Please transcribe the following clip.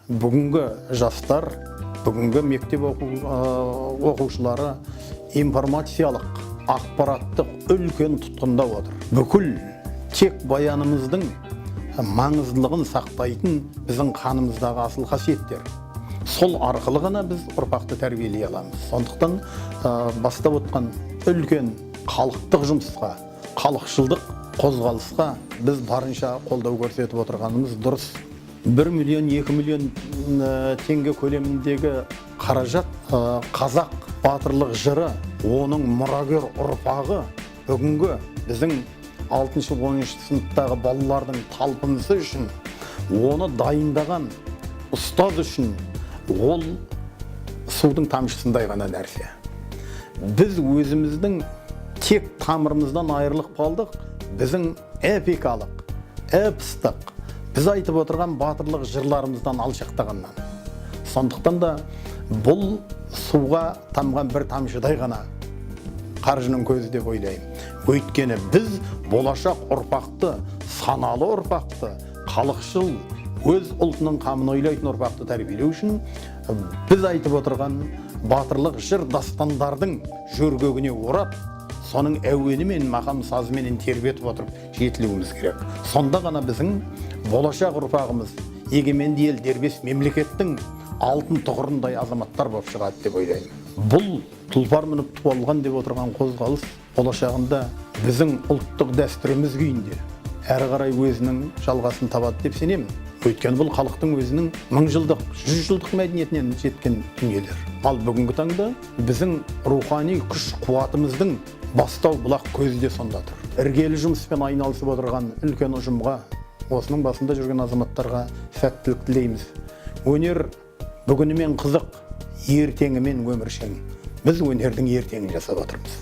Бүгінгі жастар, бүгінгі мектеп оқушылары информациялық, ақпараттық үлкен тұтқында отыр. Бүкіл тек баянымыздың маңыздылығын сақтайтын біздің қанымыздағы асыл қасиеттер. Сол арқылы ғана біз ұрпақты тәрбиелей аламыз. Сондықтан бастап отқан үлкен халықтық жұмысқа, халықшылдық қозғалысқа біз барынша қолдау көрсетіп отырғанымыз дұрыс. 1 миллион, 2 миллион теңге көлеміндегі қаражат қазақ батырлық жыры, оның мұрагер ұрпағы, бүгінгі біздің алтыншы, 10-шы сыныптағы балалардың талпынысы үшін, оны дайындаған ұстаз үшін ол судың тамшысындай ғана нәрсе. Біз өзіміздің тек тамырымыздан айырылып қалдық. Біздің эпикалық, эпостық, біз айтып отырған батырлық жырларымыздан алшақтағаннан. Сондықтан да бұл суға тамған бір тамшыдай ғана қаржының көзі деп ойлаймын. Өйткені біз болашақ ұрпақты, саналы ұрпақты, халықшыл, өз ұлтының қамын ойлайтын ұрпақты тәрбиелеу үшін біз айтып отырған батырлық жыр дастандардың жөргегіне орап, соның әуенімен, мақам сазыменен тербетіп отырып жетілуіміз керек. Сонда ғана біздің болашақ ұрпағымыз егеменді ел, дербес мемлекеттің алтын тұғырындай азаматтар болып шығады деп ойлаймын. Бұл тұлпар мініп ту алған деп отырған қозғалыс болашағында біздің ұлттық дәстүріміз күйінде әрі қарай өзінің жалғасын табады деп сенемін. Өйткені бұл халықтың өзінің 1000 жылдық, 100 жылдық мәдениетінен жеткен дүниелер. Ал бүгінгі таңда біздің рухани күш қуатымыздың бастау бұлақ көзі де сонда тұр. Іргелі жұмыспен айналысып отырған үлкен ұжымға, осының басында жүрген азаматтарға сәттілік тілейміз. Өнер бүгінімен қызық, ертеңімен өміршең. Біз өнердің ертеңін жасап отырмыз.